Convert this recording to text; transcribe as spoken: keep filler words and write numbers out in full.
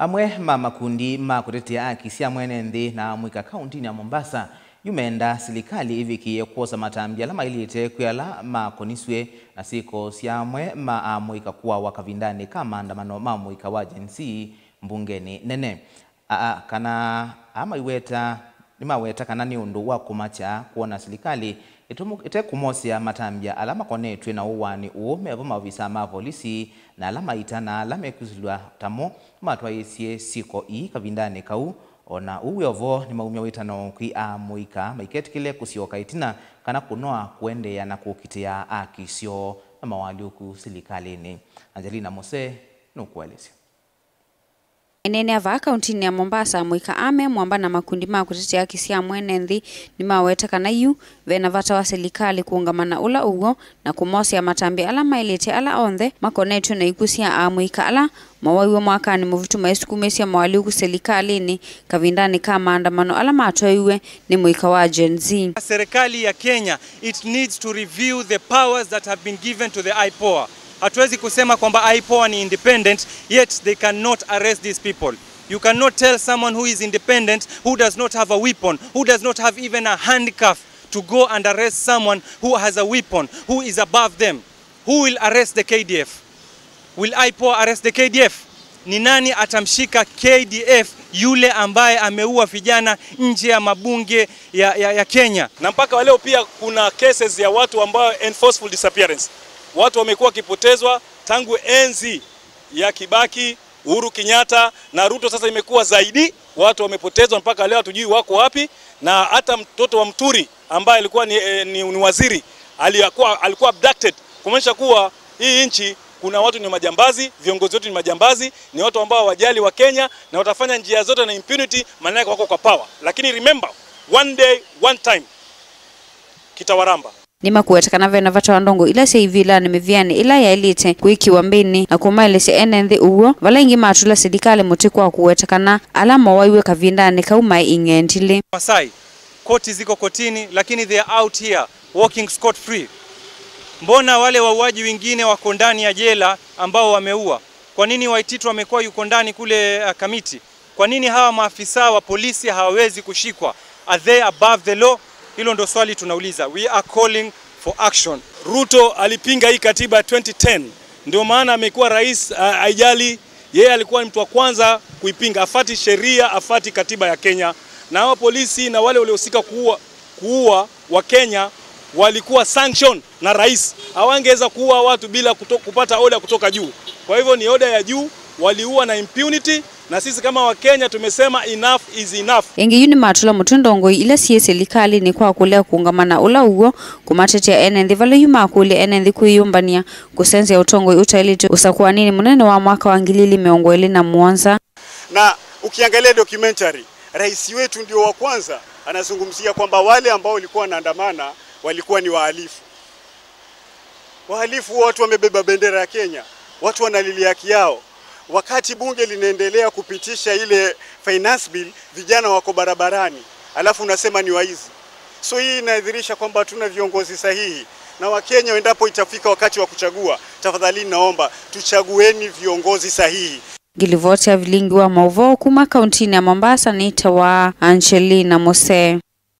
Amwe ma makundi ma kũtetea haki sya mwene nthĩ na amũika kauntinĩ ya Mombasa yu menda silikalĩ ĩvikĩĩe kwosa matambya ala maĩlĩte kwĩ ala makonisw'e na syĩko sya amwe ma amũika kũawa kavindanĩ ka maandamano ma mũika wa Gen Z mbungenĩ nene. Aa kana aa maiweta, nĩmaweta kana nĩ ũndũ wa kũmakya kwona silikalĩ ĩtũmũ-, ĩtekũmosea matambya ala makonetw'e na ũwaanĩ ũũ mevo maovisaa ma volisi, na ala maita na ala mekwĩsĩlw'a tamo matwaĩĩsye syĩko ii kavindanĩ kau. O na ũu wĩ o vo, nĩmaumya wĩtano kwĩ amũika maiketĩkĩle kũsyoka ĩtina kana kũnoa kũendeea na kũkitĩa haki syoo na moalyũku silikalĩnĩ. Angelina Mose nũkũelesya. Maineenea vaa kauntinĩ ya Mombasa, amũika aa me mũamba na makundi ma kũtetea haki sya mwene nthĩ nĩmawete kana yu ve na vata wa silikalĩ kũũngama na ũla ũw'o na kũmosea matambya ala maĩlĩte ala onthe makonetw'e na ikw'ũ sya amũika ala mowaiwe mwakanĩ mũvĩtu maisukumĩsya moalyũku silikalĩnĩ kavindanĩ ka maandamano ala matwaiwe nĩ mũika wa Gen Z. Serikali ya Kenya, it needs to review the powers that have been given to the IPOA. Hatuwezi kusema kwamba IPOA ni independent, yet they cannot arrest these people. You cannot tell someone who is independent, who does not have a weapon, who does not have even a handcuff, to go and arrest someone who has a weapon, who is above them. Who will arrest the KDF? Will IPOA arrest the KDF? Ni nani atamshika KDF, yule ambaye ameua vijana nje ya mabunge ya, ya, ya Kenya? Na mpaka wa leo pia kuna cases ya watu ambao enforceful disappearance. Watu wamekuwa wakipotezwa tangu enzi ya Kibaki, Uhuru Kenyatta na Ruto. Sasa imekuwa zaidi, watu wamepotezwa, mpaka leo hatujui wako wapi, na hata mtoto wa Muturi ambaye alikuwa ni, eh, ni, ni waziri, alikuwa, alikuwa abducted, kumaanisha kuwa hii nchi kuna watu ni majambazi, viongozi wetu ni majambazi, ni watu ambao hawajali wa Kenya na watafanya njia zote na impunity, maana yake wako kwa power. Lakini remember, one day, one time, kitawaramba. Nĩmakũweta kana ve na vata wa ndongo ila syĩ ivilanĩ mĩvĩanĩ ĩla yaĩlĩte kwĩkĩwa mbĩnĩ na kũmaelesya ene nthĩ ũw'o, vala ĩngĩ matũla silikalĩ mũtĩ kwa kũweta kana ala mowaiwe kavindanĩ kau maĩ ing'endilĩ. Masai, koti ziko kotini, lakini they are out here walking scot free. Mbona wale wauaji wengine wako ndani ya jela ambao wameua? Kwa nini Waititu amekuwa yuko ndani kule, uh, Kamiti? Kwa nini hawa maafisa wa polisi hawawezi kushikwa? Are they above the law? Hilo ndo swali tunauliza. We are calling for action. Ruto alipinga hii katiba ya twenty ten, ndio maana amekuwa rais, a-, haijali. Yeye alikuwa mtu wa kwanza kuipinga, afati sheria, afati katiba ya Kenya. Na hawa polisi na wale waliohusika kuua, kuua wa Kenya walikuwa sanction na rais. Hawangeweza kuua watu bila kuto-, kupata order kutoka juu. Kwa hivyo ni order ya juu, waliua na impunity, na sisi kama Wakenya tumesema enough is enough. Ĩngĩ yu nĩmatũla mũtwe ndongoi ila syĩ silikalĩnĩ kwa kũlea kũũngama na ũla ũw'o kũmatetea ene nthĩ, vala yu makũlya ene nthĩ kwĩyũmbany'a kũsenzya ũtongoi ũtaĩlĩte ũsakũanĩnĩ mũnene wa mwaka wa ngili ilĩ mĩongo ĩlĩ na mũonza. Na ukiangalia documentary, rais wetu ndio wa kwanza anazungumzia kwamba wale ambao walikuwa wanaandamana walikuwa ni wahalifu. Wahalifu, watu wamebeba bendera ya Kenya, watu wanalilia haki yao. Wakati bunge linaendelea kupitisha ile finance bill, vijana wako barabarani, alafu unasema ni waizi. So hii inadhihirisha kwamba hatuna viongozi sahihi. Na Wakenya, endapo itafika wakati wa kuchagua, tafadhali naomba, tuchagueni viongozi sahihi. Ngilivoti ya vilingi wa maũvoo kuma kauntinĩ ya Mombasa nĩtawa Angelina Mose.